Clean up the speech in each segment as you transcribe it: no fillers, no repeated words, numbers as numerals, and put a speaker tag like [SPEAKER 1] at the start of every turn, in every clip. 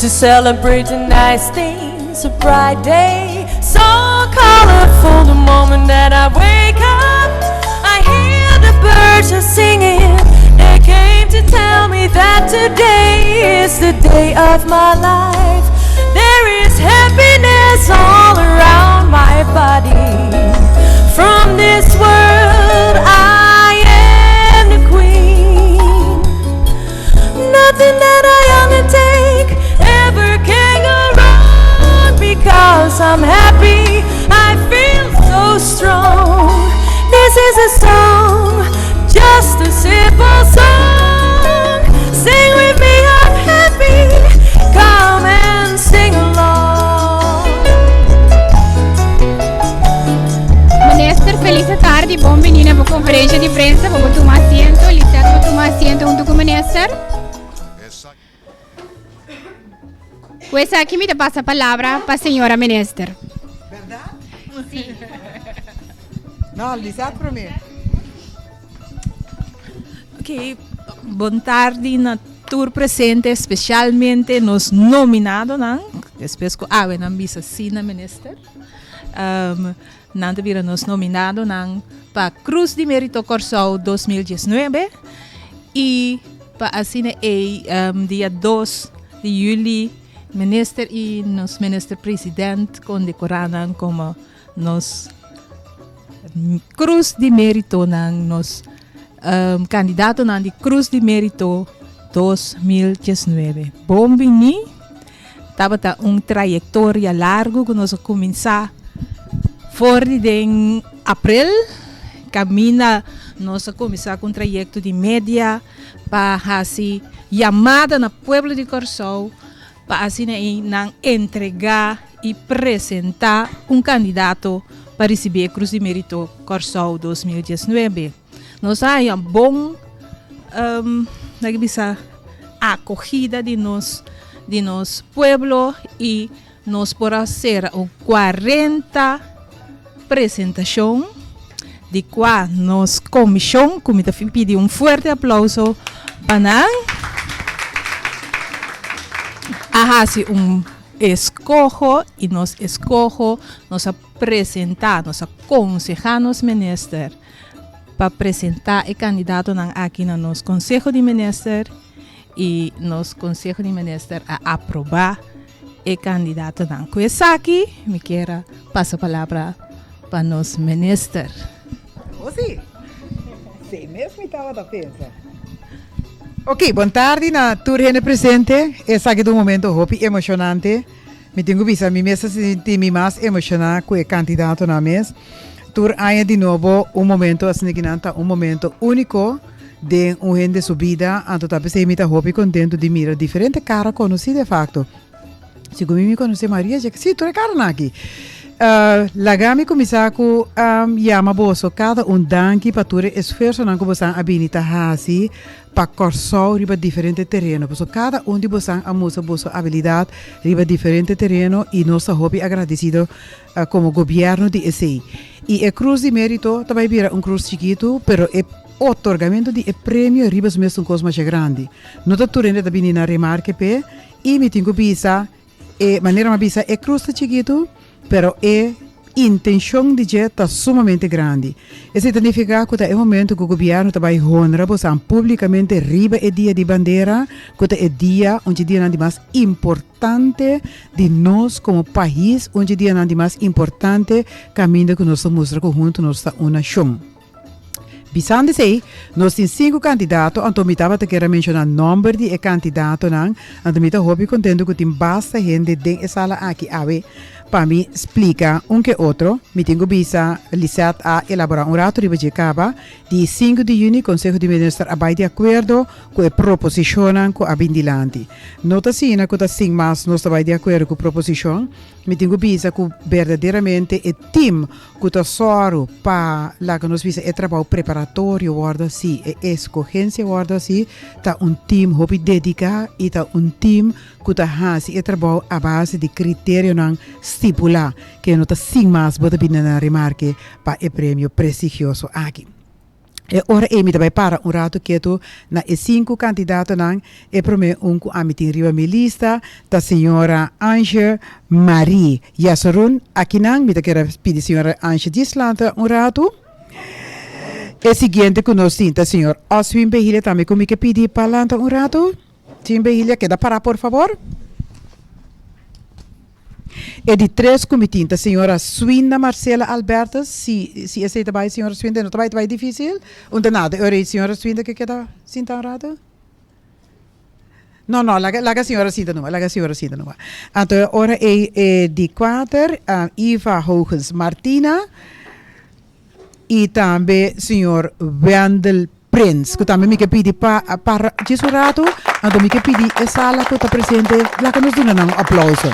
[SPEAKER 1] To celebrate the nice things, a bright day, so colorful. The moment that I wake up, I hear the birds are singing. They came to tell me that today is the day of my life. There is happiness all around my body. From this world, I am the queen. Nothing that I undertake ever can go wrong because I'm happy. I feel so strong. This is a song, just a simple song. Sing with me, I'm happy. Come and sing along.
[SPEAKER 2] Minister, felis tardi, bon bini na e konferensia di prensa. Ban tuma asiento, Lisette, ban tuma asiento huntu ku minister. Pues aki mi ta pasa palabra pa señora minister.
[SPEAKER 3] Berdat? Si. No, Lisette promé.
[SPEAKER 4] Ok, bon tardi na tur presente, espesialmente nos nominadonan. Despues ku awe nan bisa si na minister. Nan ta bira nos nominadonan pa Krus di Merito Kòrsou 2019 i pa asina ei dia 2 di yüli minister i nos minister president kondekorá nan komo nos Krus di Meritonan, nos kandidatonan di Krus di Merito 2019. Bon bini! Tabata un trayektoria largu ku nos a kuminsá for di den aprel. Kaminda nos a kuminsá ku un trayekto di media pa hasi yamada na pueblo di Kòrsou pa asina ei nan entregá i presentá un kandidato pa risibí e Krus di Mérito Kòrsou 2019. Nos a haña bon laga bisa akogida di nos di nos pueblo i nos por a sera un 40 presentashon di kua nos komishon ku mi ta pidi un fuerte aplouso pa nan a hasi un eskoho i nos eskoho nos a presentá nos a konsehá nos minister pa presentá e kandidatonan aki na nos Konseho di Minister i nos Konseho di Minister a aprobá e kandidatonan. Ku esaki mi kier a pasa palabra pa nos Minister.
[SPEAKER 3] O si, si mes mi tabata pensa. Ok, bon tardi na tur hende presente. Esaki ta un momento hopi emoshonante. Mi tin ku bisa mi mes ta sinti mi mas emoshoná ku e kandidatonan mes. Tur aña di nobo un momento asina ki nan ta un momento úniko den un hende su bida, anto ta p'esei mi ta hopi kontentu di mira diferente kara konosí de fakto. Segun mi mi konosé mayoria dje, sí, tur e karanan aki. Laga mi kuminsá ku yama boso kada un danki pa tur e esfuersonan ku bosan a bini ta hasi pa Kòrsou riba diferente tereno, pasobra kada un di bosan a mustra boso abilidat riba diferente tereno i nos ta hopi agradesido komo gobièrnu di esei. I e krus di mérito ta bai bira un krus chikitu, pero e otorgamentu di e premio riba su mes ta un kos masha grandi. No ta tur hende ta bini na remarke p'e i mi tin ku bisa E manera mi a bisa e krus ta chikitu, pero e intenshon di dje ta sumamente grandi. Esei ta nifiká ku ta e momentu ku gobièrnu ta bai honra bosan públikamente riba e Dia di Bandera, ku ta e dia, un dje dianan di mas importante di nos komo pais, un dje dianan di mas importante kaminda ku nos ta mustra ku huntu nos ta un nashon. Bisando esei, nos tin sinku kandidato, anto mi tabata kier a menshoná nòmber di e kandidatonan, anto mi ta hopi kontentu ku tin basta hende den e sala aki awe pa mi splika un ke otro. Mi tin ku bisa, Lisette a elaborá un ratu riba dje kaba. Di sinku di yüni Konseho di Minister a bai di akuerdo ku e proposishonnan ku a bin dilanti. No ta asina ku ta sin mas nos ta bai di akuerdo ku proposishon, mi tin ku bisa ku berdaderamente e tim ku ta sòru pa laga nos bisa e trabou preparatorio wòrdu hasí, e eskogensia wòrdu hasí, ta un tim hopi dediká i ta un tim ku ta hasi e trabou a base di kriterionan stipulá, ke no ta sin mas bo ta bini na remarke pa e premio prestigioso aki. E ora ei mi ta bai para un ratu ketu na e sinku kandidatonan. E promé un ku ami tin riba mi lista ta señora Ange Marie Yasorun. Akinan mi ta kere pidi señora Ange djis lanta un ratu. E siguiente ku nos tin ta señor Oswin Behilia tambe ku mi ke pidi pa lanta un ratu. Señor Behilia keda pará por fabor. E di tres ku mi tin ta señora Swinda Marcela Albertus, si si esei ta bai señora Swinda, e no ta bai ta bai dificil? Un ta nada, e ora ei señora Swinda ke keda sinta un rato? No, no, laga laga señora sinta numa, laga señora sinta numa. Anto e ora ei e di kuater, Iva Hogens Martina i tambe señor Wendel Prins, ku tambe mi ke pidi pa para djis un ratu, anto mi ke pidi e sala ku ta presente laga nos duna nan un aplauso.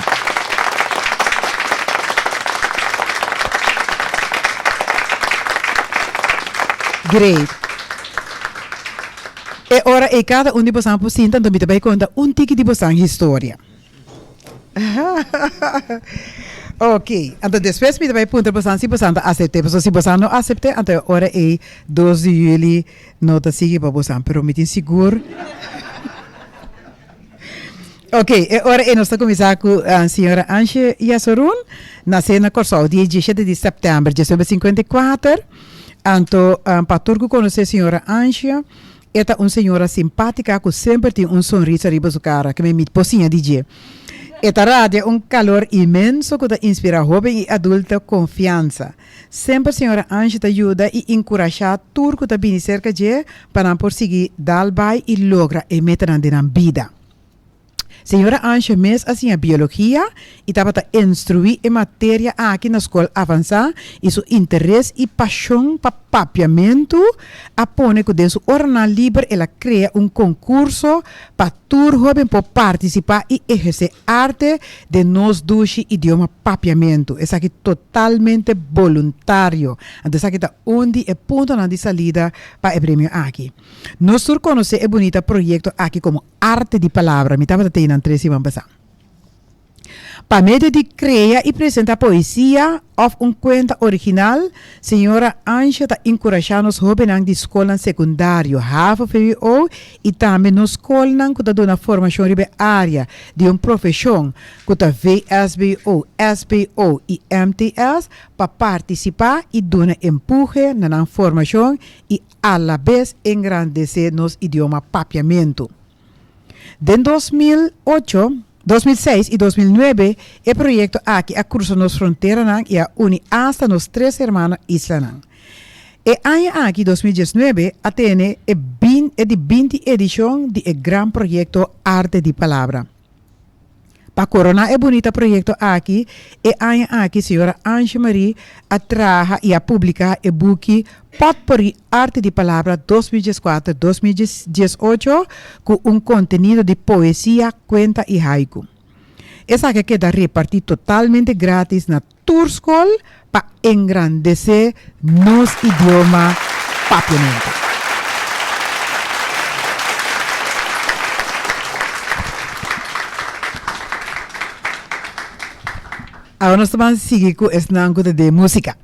[SPEAKER 3] Great. E ora ei kada un di bosan por sinta, anto mi ta bai konta un tiki di bosan historia. Ok, anto despues mi ta bai puntra bosan si bosan ta asept'é, pasobra si bosan no asept'é, anto e ora ei dos di yüli no ta sigui pa bosan, pero mi tin sigur. Ok, e ora ei nos ta kuminsá ku señora Ansje Yasorun, nasé na Kòrsou dia diesshete di sèptèmber 1954, anto pa tur ku konosé señora Ansje, E ta un señora simpática cu semper tin un sonrisa riba su cara, ke mi por siña di dje. E ta radia un calor inmenso cu ta inspira hoben y adulto confiansa. Semper señora Angie ta yuda y encurasha tur cu ta bini cerca dje pa nan por sigui dal bay y logra e metanan den nan bida. Señora Ansje mes a siña biologia y tabata instruí e materia aki na skol avansá y su interes y pashon pa papiamentu a pone ku den su oranan liber el a krea un konkurso pa tur hoben por partisipá y ehersé arte den nos dushi idioma papiamentu. Esaki totalmente boluntario. Anto esaki ta un di e puntonan di salida pa e premio aki. Nos tur konosé e bunita proyekto aki komo Arte di palabra, mi tabata tei nan tres siman pasá. Pa medio di krea i presentá poesia òf un kuenta original, señora Ansha ta enkurashá nos hóbennan di skolnan sekundario, havo, vwo, i tambe nos skolnan ku ta duna formashon riba e área di un profeshon ku ta vsbo, sbo i mts pa partisipá i duna empuhe na nan formashon i alabes engrandesé nos idioma papiamentu. Den 2008, 2006 i 2009 e proyekto aki a krusa nos fronteranan i a uni asta nos tres hermano islanan. E aña aki, 2019, a tene e e di 20 edishon di e gran proyekto Arte di Palabra. Pa koroná e bunita proyekto aki, e aña aki señora Ange Marie a traha i a publiká e buki Potpourri Arte di Palabra 2014, 2018 ku un kontenido di poesia, kuenta i haiku. Esaki a keda repartí totalmente grátis na tur skol pa engrandesé nos idioma papiamentu. Awor nos ta ban sigui ku esnan ku ta den músika.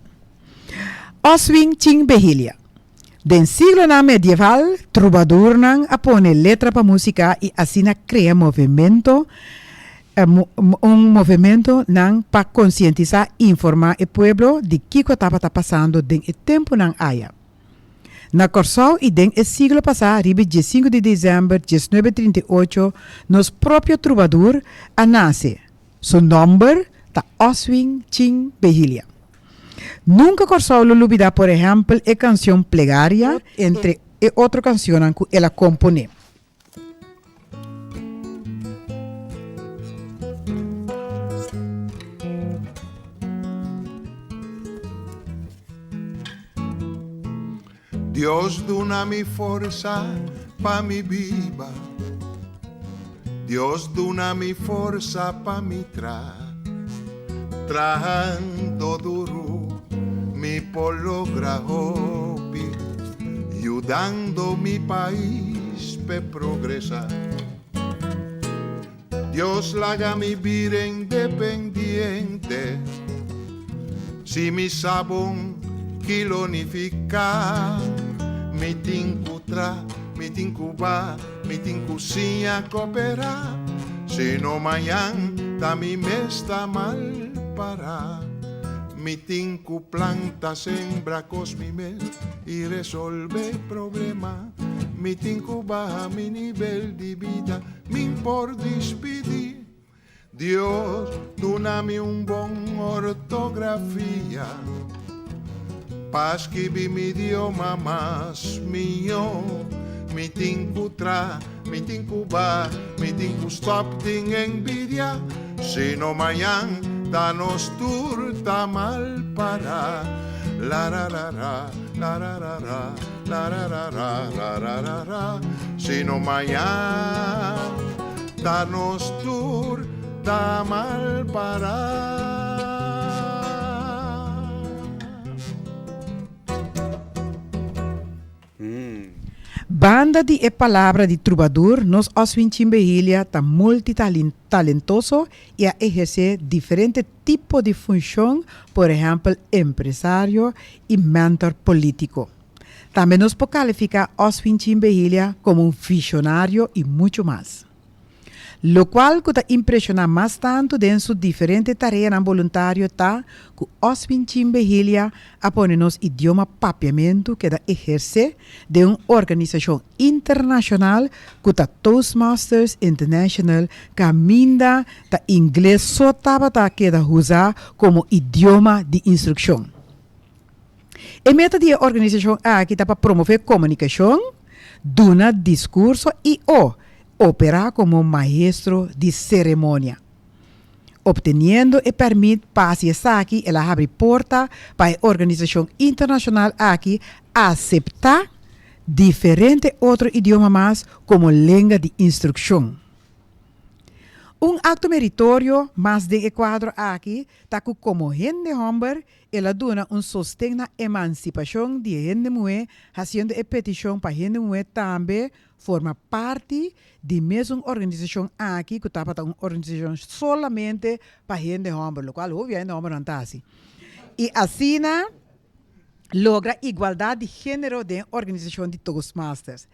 [SPEAKER 3] Oswin Chin Behilia. Den siglonan medieval, trubadurnan a pone letra pa músika i asina krea movemento un movemento nan pa konsientisá i informá e pueblo di kiko tabata pasando den e tempunan aya. Na Kòrsou i den e siglo pasá riba diesinku di desèmber 1938 nos propio trubadur a nase, su nòmber ta Oswin Chin Behilia. Nunka Kòrsou lo lubidá por ehèmpel e kansion Plegaria entre e otro kansionnan ku el a komponé.
[SPEAKER 5] Dios duna mi forsa pa mi biba Dios duna mi forsa pa mi tra Trahando duru mi por logra hopi Yudando mi pais p'e progresa Dios laga mi bira independiente Si mi sa bon ki lo nifiká. Mi tin ku tra, mi tin ku ba, mi tin ku siña koperá. Sino mañan ta mi mes ta mal pará. Mi tin ku planta, sembra kos mi mes i resolvé problema. Mi tin ku baha mi nivel di bida, min por dispidí. Dios duna mi un bon ortografia pa skibi mi idioma mas mihó. Mi tin ku tra, mi tin ku ba, mi tin ku stòp tin envidia, sino mañan ta nos tur ta mal pará. La ra ra ra, la ra ra ra, la ra ra ra, ra ra ra ra, sino mañan. Ta nos tur ta mal pará.
[SPEAKER 3] Banda di e palabra di trubadur nos Oswin Chimbehilia ta multitalentoso i a ehersé diferente tipo di funshon, por ehèmpel empresario i mentor polítiko. Tambe nos por kalifiká Oswin Chimbehilia komo un vishonario i muchu mas. Lokual ku ta impreshoná mas tantu den su diferente tareanan boluntario ta ku Oswin Chimbehilia a pone nos idioma papiamentu keda ehersé den un organisashon internashonal ku ta Toastmasters International kaminda ta ingles so tabata keda usa komo idioma di instrukshon. E meta di e organisashon aki ta pa promové komunikashon, duna diskurso i o operá komo maestro di seremonia. Opteniendo e pèrmit pa hasi esaki el a habri porta pa e organisashon internashonal aki aseptá diferente otro idioma mas komo lenga di instrukshon. Un akto meritorio mas den e kuadro aki ta ku komo hende hòmber El a duna un sosten na emansipashon di e hende muhé hasiendo e petishon pa hende muhé tambe forma parti di mesun organisashon aki ku tabata un organisashon solamente pa hende hòmber, lokual hopi hende hòmbernan ta hasi. I asina logra igualdat di género den e organisashon di Toastmasters.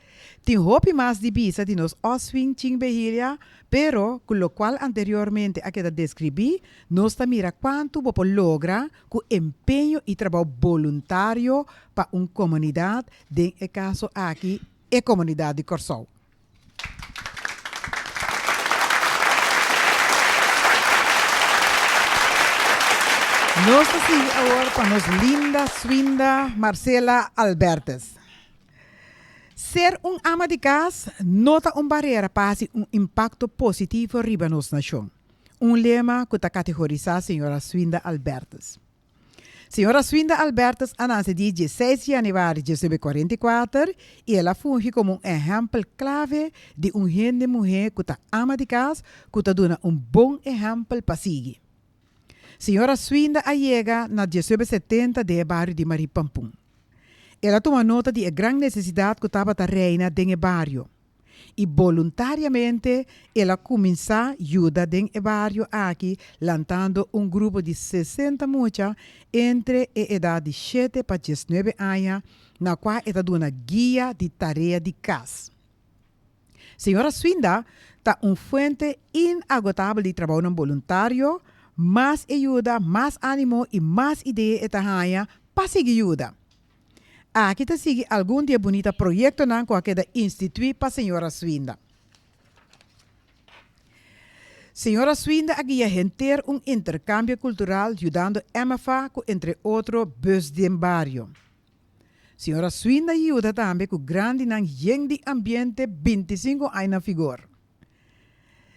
[SPEAKER 3] Tin hopi mas di bisa di nos Oswin Chinbehilia, pero ku lokual anteriormente a keda deskribí, nos ta mira kuantu bo por logra ku empeño i trabou boluntario pa un komunidat, den e kaso aki e komunidat di Kòrsou. Nos ta sigui awor pa nos linda Swinda Marcela Albertus. Ser un ama di kas no ta un barera pa hasi un impakto positivo riba nos nashon, un lema ku ta kategorisá señora Swinda Albertus. Señora Swinda Albertus a nase di dieseis yanüari 1944 i el a fungi komo un ehèmpel klave di un hende muhé ku ta ama di kas ku ta duna un bon ehèmpel pa sigui. Señora Swinda a yega na 1970 den e bario di Marie Pampun. El a tuma nota di e gran nesesidat ku tabata reina den e bario i boluntariamente el a kuminsá yuda den e bario aki lantando un grupo di sesenta mucha entre e edat di shete pa diesnuebe aña na kua e ta duna guia di tarea di kas. Señora Swinda ta un fuente inagotabel di trabounan boluntario, mas e yuda, mas ánimo i mas idea e ta haña pa sigui yuda. Aki ta sigui algun di e bunita proyektonan ku a keda instituí pa señora Swinda. Señora Swinda a guia henter un interkambio kultural yudando MFA ku entre otro Bus den Bario. Señora Swinda yuda tambe ku grandinan yen di ambiente bintisinko aña na figor.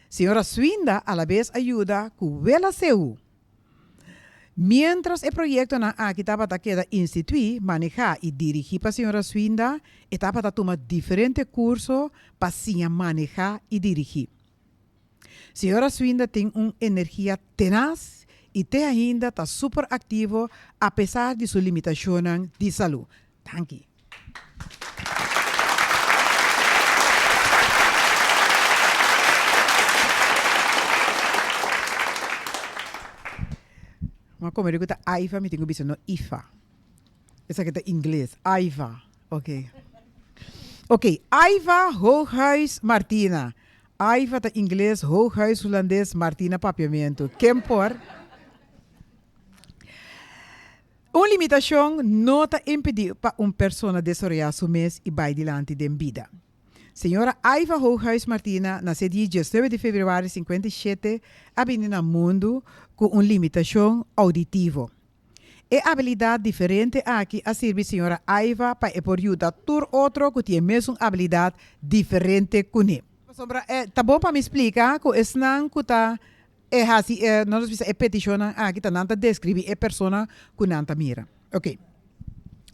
[SPEAKER 3] Señora Swinda alabes a yuda ku Wela Seú. Miéntras e proyektonan aki tabata keda instituí, manehá i dirigí pa señora Swinda, e tabata tuma diferente kurso pa siña manehá i dirigí. Señora Swinda tin un energia tenas y te ainda ta super activo a pesar di su limitacionnan di salud. Danki. Ma como di cu ta Aifa mi tin cu bisa no Ifa. Esaki ta ingles, Aifa. Ok. Ok, Aiva Hooghuis Martina. Aiva ta ingles, Hooghuis hulandes, Martina papiamentu. Ken por? Un limitashon no ta impedí pa un persona desaroyá su mes i bai dilanti den bida. Señora Aiva Hooghuis Martina nasé dia diesnuebe di februari 57 a bini na mundu ku un limitashon ouditivo. E abilidat diferente aki a sirbi señora Aiva pa e por yuda tur otro ku tin e mesun abilidat diferente kuné. Pasobra e ta bon pa mi splika ku esnan ku ta e hasi e, nos bisa e petishonnan aki ta nan ta deskribí e persona ku nan ta mira. Oke.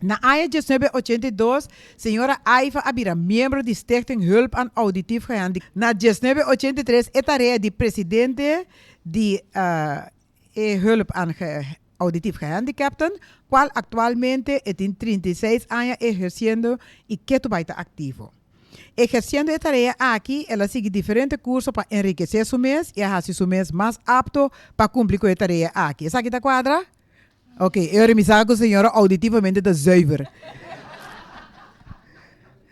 [SPEAKER 3] Na aña 1982 señora Aiva a bira miembro di Stichting Hulp aan Auditief Gehandicapten. Na 1983 e tarea di presidente di e Hulp aan Auditief Gehandicapten, cual actualmente e tin 36 aña eherciendo y ketu bay ta activo. Eherciendo e tarea aki, el a sigui diferente curso pa enriquece su mes y a haci su mes mas apto pa cumpli cu e tarea aki. Esaki ta cuadra? Ok, e ora mi sa cu señora auditivamente ta zuiver.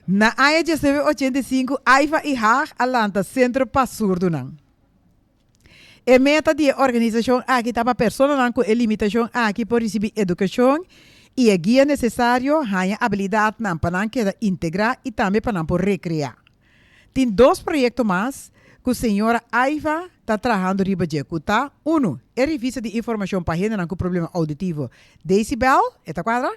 [SPEAKER 3] Na aña 1985, AIFA y Haag a lanta Centro pa Surdunan. E meta di e organisashon aki ta pa personanan ku e limitashon aki por risibí edukashon i e guia nesesario, haña abilidatnan pa nan keda integrá i tambe pa nan por rekreá. Tin dos proyekto mas ku señora Aiva ta trahando riba dje ku ta, unu, e revista di informashon pa hendenan ku problema ouditivo Decibel, e ta kuadra?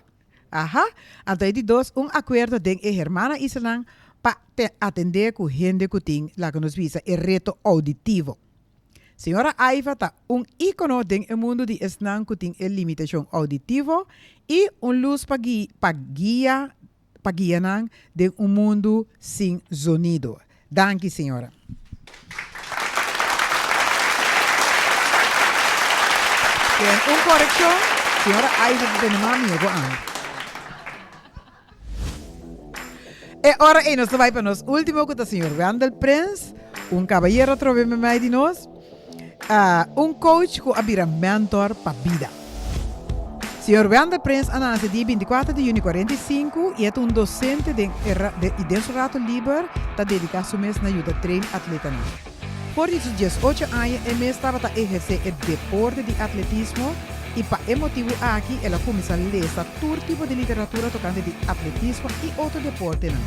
[SPEAKER 3] Aha. Anto e di dos, un akuerdo den e hermana islanan pa atendé ku hende ku tin, laga nos bisa, e reto ouditivo. Señora Aiva ta un íkono den e mundu di esnan ku tin e limitashon ouditivo i un lus pa pa guia pa guia nan den un mundu sin zonido. Danki, señora. Ten un korekshon, señora Aiva ta tene mas miedo ku ami. E ora ei nos ta bai pa nos ultimo ku ta señor Wendell Prins, un kabayero atrobe memei di nos. Un coach cu a bira mentor pa bida. Señor Wendell Prins a nace dia 24 di juni 45 y e ta un docente den e y den su rato liber ta dedica su mes na yuda train atletanan. For di su 18 aña e mes tabata eherce e deporte di atletismo y pa e motibu aki el a cuminsa lesa tur tipo di literatura tocante di atletismo y otro deportenan.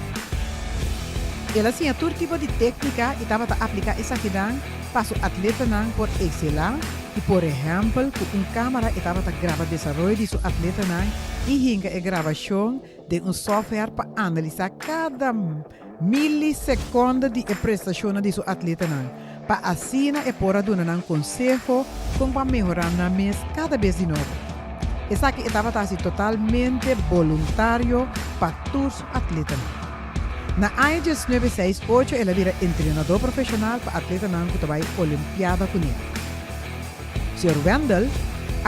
[SPEAKER 3] El a siña tur tipo di tecnica y tabata aplica esakinan pa su atletanan por ekselá i por ehèmpel ku un kámara e tabata graba desaroyo di su atletanan i hinka e grabashon den un software pa analisá kada milisekonde di e prestashonnan di su atletanan pa asina e por a duna nan konseho kon pa mehorá nan mes kada bes di nobo. Esaki e tabata hasi totalmente boluntario pa tur su atletanan. Na aña 1968 el a bira entrenadó profeshonal pa atletanan ku ta bai Olimpiada kuné. Señor Wendell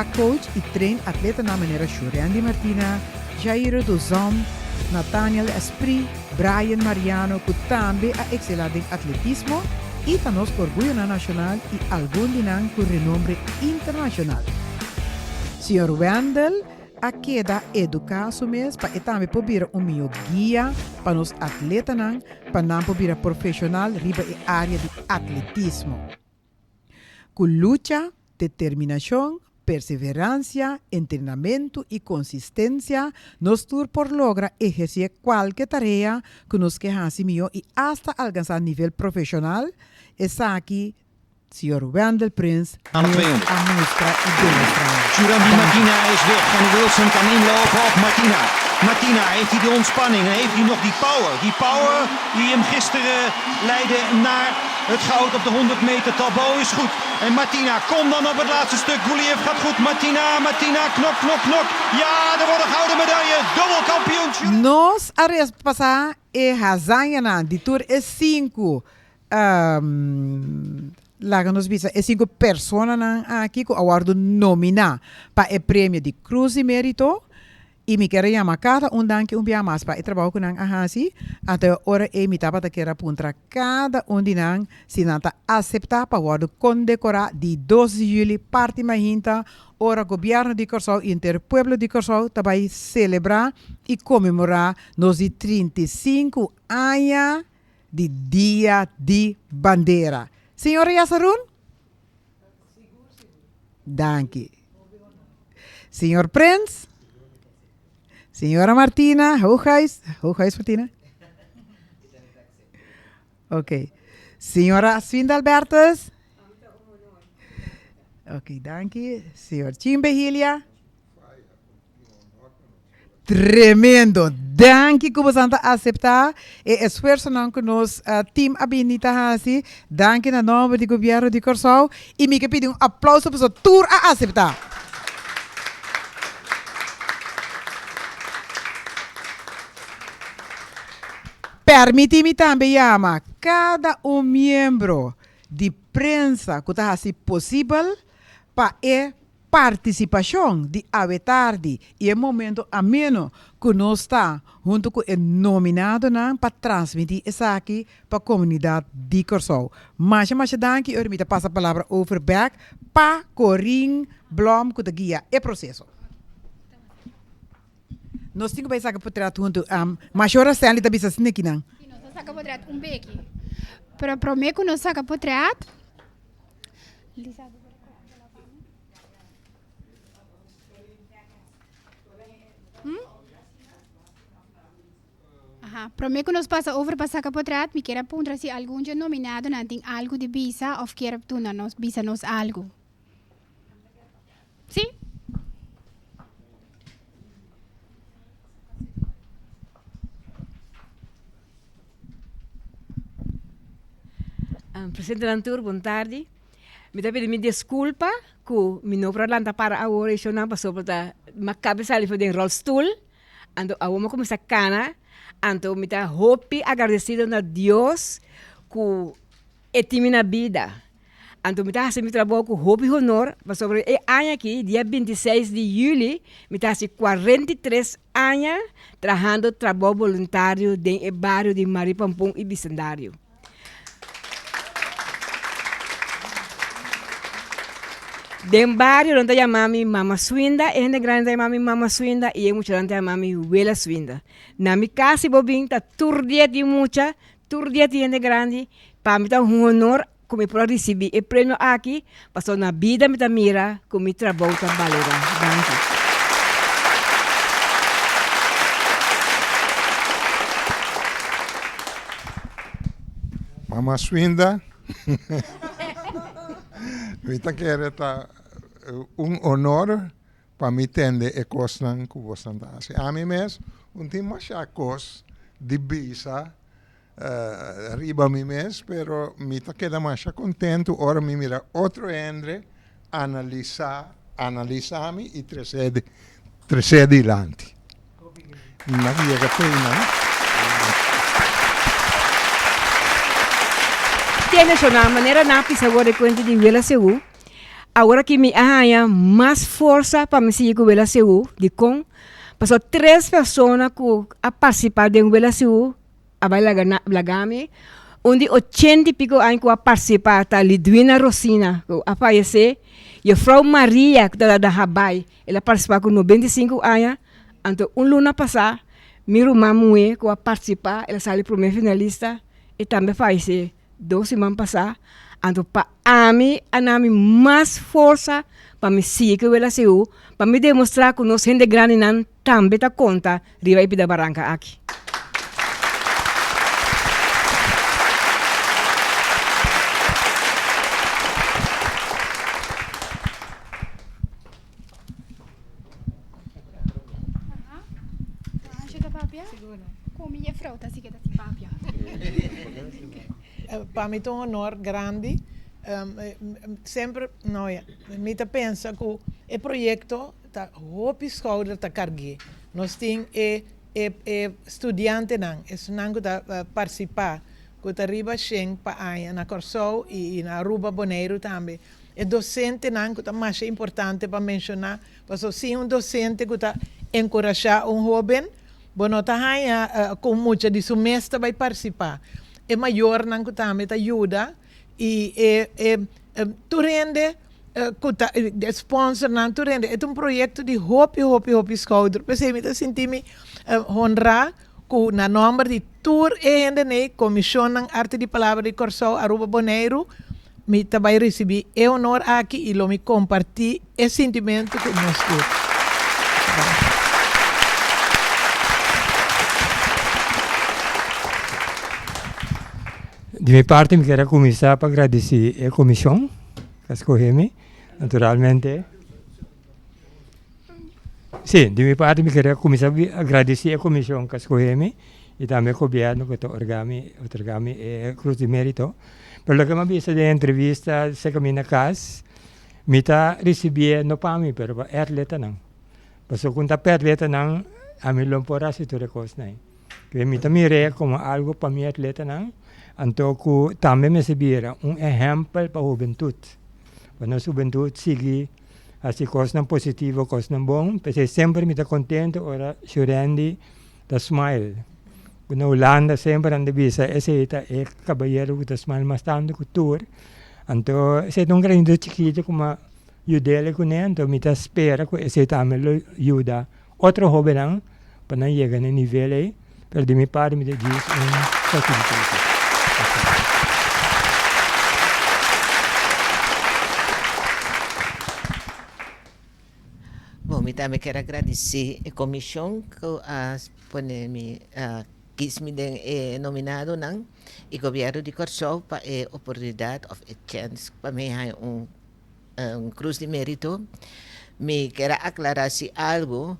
[SPEAKER 3] a coach i train atletanan manera Shurendi Martina, Jairo Dozon, Nathaniel Esprit, Brian Mariano ku tambe a ekselá den atletismo i ta nos orguyonan nashonal i algun di nan ku renombre internashonal. Señor Wendell a keda eduká su mes pa e tambe por bira un mihó guia pa nos atletanan pa nan por bira profeshonal riba e área di atletismo. Ku lucha, determinashon, perseveransia, entrenamentu i konsistensia nos tur por logra ehersé kualke tarea ku nos ke hasi mihó i asta alkansá nivel profeshonal, esaki Señor Wendell Prins mes a mustra y demostra nos.
[SPEAKER 6] Churandy Martina is weg en Wilson kan inlopen op Martina. Martina, heeft hij de ontspanning en heeft hij nog die power? Die power die hem gisteren leidde naar het goud op de 100 meter. Talbo is goed. En Martina, kom dan op het laatste stuk. Guliev gaat goed. Martina, Martina, knok, knok, knok. Ja, er wordt een gouden medaille. Dubbel kampioen.
[SPEAKER 3] Nos a repasá e hazañanan di tur e sinku Laga nos bisa e sinku personanan aki ku a wòrdu nominá pa e premio di Krus di Mérito. I mi kier a yama kada un danki un bia mas pa e trabou ku nan a hasi. Anto e ora ei mi tabata kier a puntra kada un di nan si nan ta aseptá pa wòrdu kondekorá di dos di yüli parti mainta ora gobièrnu di Kòrsou i henter pueblo di Kòrsou ta bai selebrá i konmemorá nos di 35 aña di Dia di Bandera. Señora Yasarun? Danki. Señor Prins? Señora Martina Hooghuis? Hooghuis Martina? Ok. Señora Aswinda Albertus? Ok, danki. Señor Chimbe Hilia? Tremendo! Danki ku boso ta aseptá e esfuersonan ku nos team a bini ta hasi. Danki na nòmber di Gobièrnu di Kòrsou i mi ke pidi un aplouso pasobra tur a aseptá. Pèrmití mi tambe yama kada un miembro di prensa ku ta hasi posibel pa e Partisipashon di awe tardi i e momento ameno ku nos ta huntu ku e nominadonan pa transmití esaki pa komunidat di Kòrsou. Masha masha danki i ora mi ta pasa palabra over bèk pa Corine Blom ku ta guia e proseso. Nos tin ku bai saka potret huntu. Masha ora Stanley ta bisa asina kinan.
[SPEAKER 2] Si, nos ta saka potret un beki. Pero promé ku nos saka potret. Lisa, bo por kohe bola pa mi? Hm? Aha, promé ku nos pasa over pa saka potret, mi kier a puntra si algun dje nominadonan tin algu di bisa òf kier duna nos, bisa nos algu. Sí?
[SPEAKER 7] Presidente tur, bon tardi. Mi ta pidi mi disculpa cu mi no por a lanta para awor e shownan pasobra ta mi a caba di sali for den rolstoel, anto awor mi a cuminsa cana, anto mi ta hopi agradecido na Dios cu e tin mi na bida. Anto mi ta hasi mi trabou ku hopi honor, pasobra e aña aki, dia 26 di yüli, mi ta hasi 43 aña trahando trabou boluntario den e bario di Maripampun i bisindario. Den bario nan ta yama mi Mama Swinda, e hende grandi ta yama mi Mama Swinda i e muchanan ta yama mi Wela Swinda. Na mi kas si bo bin ta tur dia tin mucha, tur dia tin hende grandi, pa mi ta un honor ku mi por a risibí e premio aki, pasobra na bida mi ta mira ku mi trabou ta balorá. Danki.
[SPEAKER 5] Mama Swinda, mi ta kere ta un honor pa mi tende e kosnan ku bosan ta hasi. Ami mes un tin masha kos di bisa riba mi mes, pero mi ta keda masha kontentu ora mi mira otro hende analisá, analisá mi i tres'é, tres'é dilanti. Mi a yega te einan.
[SPEAKER 7] Tene shona, manera nan a pisa worde kuenta di Wela Seú, awor aki mi a haña mas forsa pa mi sigui ku Wela Seú, dikon? Pasobra tres persona ku a partisipá den Wela Seú a bai laga na laga mi, un di ochenta i piko aña ku a partisipá ta Lidwina Rosina ku a fayesé, Jefrou Maria ku ta na Habai el a partisipá ku 95 aña, anto un luna pasá mi ruman muhé ku a partisipá el a sali promé finalista e tambe a fayesé dos siman pasá, anto pa ami a na mi mas forsa pa mi sigui ku wela seú pa mi demostrá ku nos hende grandinan tambe ta konta riba e pida baranka aki.
[SPEAKER 8] Pa mi ta un honor grandi. Semper, no ya, mi ta pensa ku e proyekto ta hopi schouder ta karg'é. Nos tin e e e studiantenan, esunnan ku ta partisipá, ku ta riba shen pa aña na Kòrsou i na Aruba, Boneiru tambe. E dosentenan ku ta masha importante pa menshoná, pasobra sin un dosente ku ta. enkurashá un hóben, bo no ta haña ku un mucha di su mes ta bai partisipá. E mayornan ku tambe ta yuda i e e tur hende ku ta e sponsornan tur hende. E ta un proyekto di hopi hopi hopi skouder. P'esei mi ta sinti mi honrá ku na nòmber di tur e hendenei, Komishonnan Arte di Palabra di Kòrsou, Aruba, Boneiru, mi ta bai risibí e honor aki i lo mi kompartí e sintimentu ku nos tur.
[SPEAKER 9] Di mi parti mi kier a kuminsá pa gradisí e komishon ku a skohe mi, naturalmente. Sí, di mi parti mi kier a kuminsá gradisí e komishon ku a skohe mi i tambe e gobièrnu ku ta orgá mi, otorgá mi e Krus di Mérito. Pero loke mi a bisa den e entrevista serka mi na kas, mi ta risibié no pa mi pero pa e atletanan. Pasobra ku no ta pa e atletanan ami lo por hasi tur e kosnan ei. P'e mi ta mir'é komo algu pa mi atletanan, anto ku tambe mester bira un ehèmpel pa hubentut. Pa nos hubentut sigui hasi kosnan positivo, kosnan bon. P'esei semper mi ta kontento ora Shurendi ta smile. Ku na Hulanda semper nan ta bisa esei ta e kabayero ku ta smile mas tantu ku tur. Anto esei ta un granito chikito ku mi a yud'el kuné, anto mi ta spera ku esei tambe lo yuda otro hobennan pa nan yega na e nivel ei, pero di mi parti mi ta djis un facilitator.
[SPEAKER 10] Bon, mi tambe kier a gradisí e komishon ku a pone mi, a kis mi den e nominadonan i gobièrnu di Kòrsou pa e oportunidat òf e chèns pa mi haña un un Cruz di Merito. Mi kier a aclara si algo,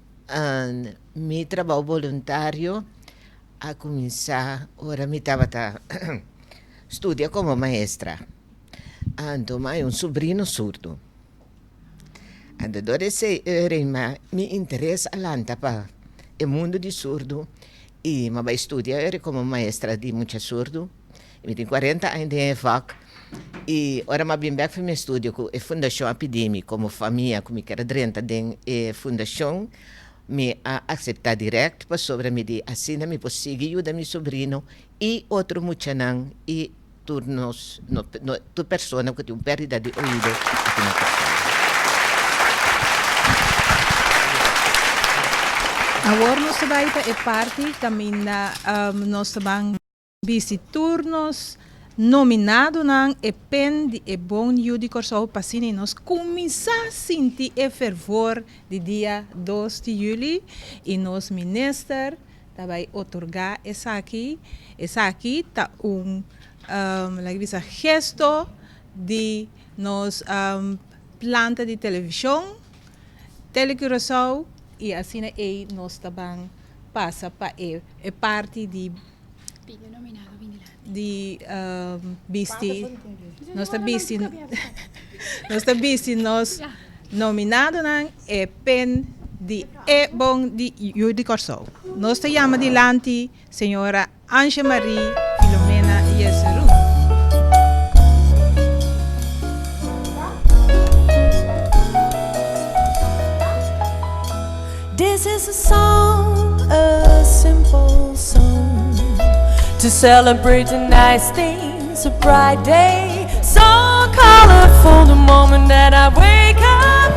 [SPEAKER 10] mi trabao boluntario a cuminsa ora mi tabata studia como maestra. Anto mi hay un sobrino surdo. Anto dor esey mi interes a lanta pa e mundo di surdo y mi a bay studia como maestra di mucha surdo. Mi tin cuarenta aña den e vak y ora mi a bin bek for mi estudio cu e fundacion a pidi mi como famia cu mi kier drenta den e fundacion, mi a acepta direct pasobra mi di asina mi por sigui yuda mi sobrino y otro muchanan y tur nos tur persona cu tin un perdida di oido aki na Kòrsou.
[SPEAKER 4] Awor nos ta bai pa e parti caminda nos ta ban. Bisti tur nos nominadonan e pen di e bon yu di Kòrsou pa asina nos kuminsá sinti e fervor di dia dos di yüli i nos minister ta bai otorgá esaki. Esaki ta un laga bisa gesto di nos planta di televishon Telecuraçao i asina ei nos ta ban pasa pa e parti di di bisti nos ta bisti nos ta bisti nos nominadonan e pen di e bon di yu di Kòrsou. Nos ta yama dilanti señora Ansje Marie Filomena Jesurun.
[SPEAKER 1] This is a song, a simple song To celebrate the nice things, a bright day So colorful the moment that I wake up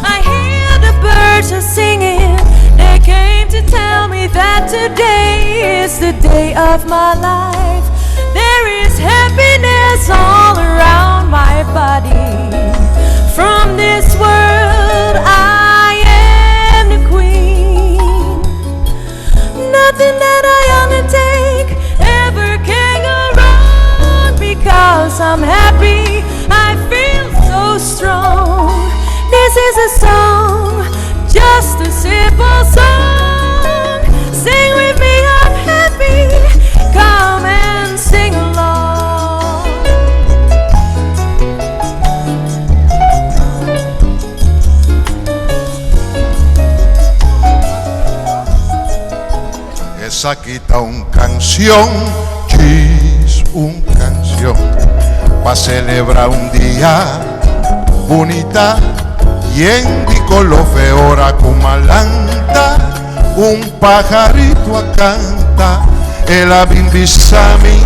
[SPEAKER 1] I hear the birds are singing They came to tell me that today is the day of my life There is happiness all around my body From this world I am the queen Nothing that I undertake ever can go wrong Because I'm happy, I feel so strong This is a song, just a simple song Sing with me, I'm happy, come and sing along
[SPEAKER 5] Esaki ta un canción, djis un canción, pa celebra un dia bunita. Yen di koló fe ora ku m'a lanta Un pajarito a kanta El a bin bisa mi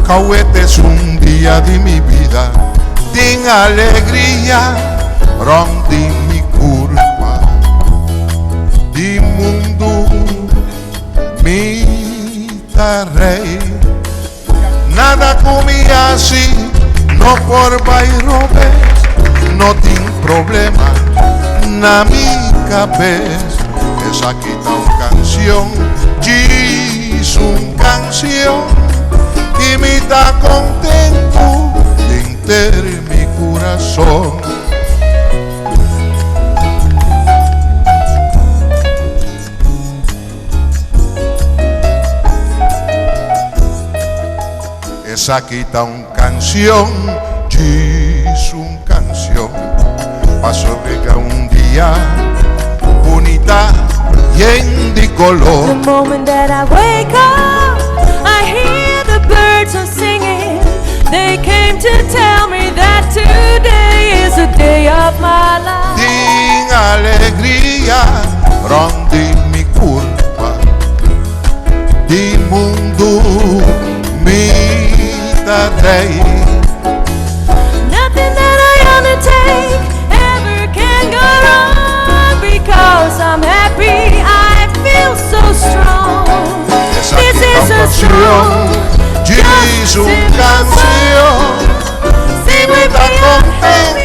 [SPEAKER 5] Kawete es un dia di mi bida Tin alegria rònt di mi kurpa Di mundu mi ta rei Nada ku mi hasi no por bai robes No tin problema na mi kabes Esaki ta un kansion, djis un kansion I mi ta kontentu denter mi kurason. Esaki ta un canción, djis un canción Paso riga un dia bunita yen di color.
[SPEAKER 1] The moment that I wake up, I hear the birds are singing. They came to tell me that today is the day of my life.
[SPEAKER 5] Tin alegria rond di mi curpa Di mundu mi ta rei.
[SPEAKER 1] Nothing that I undertake ever can go wrong because I'm happy, I feel so strong.
[SPEAKER 5] Esaki
[SPEAKER 1] This
[SPEAKER 5] ta
[SPEAKER 1] is
[SPEAKER 5] un
[SPEAKER 1] a
[SPEAKER 5] canción,
[SPEAKER 1] song,
[SPEAKER 5] djis
[SPEAKER 1] just a
[SPEAKER 5] un
[SPEAKER 1] simple
[SPEAKER 5] canción
[SPEAKER 1] song. Sing
[SPEAKER 5] I mi
[SPEAKER 1] with
[SPEAKER 5] ta
[SPEAKER 1] me, I'm happy.
[SPEAKER 5] contento.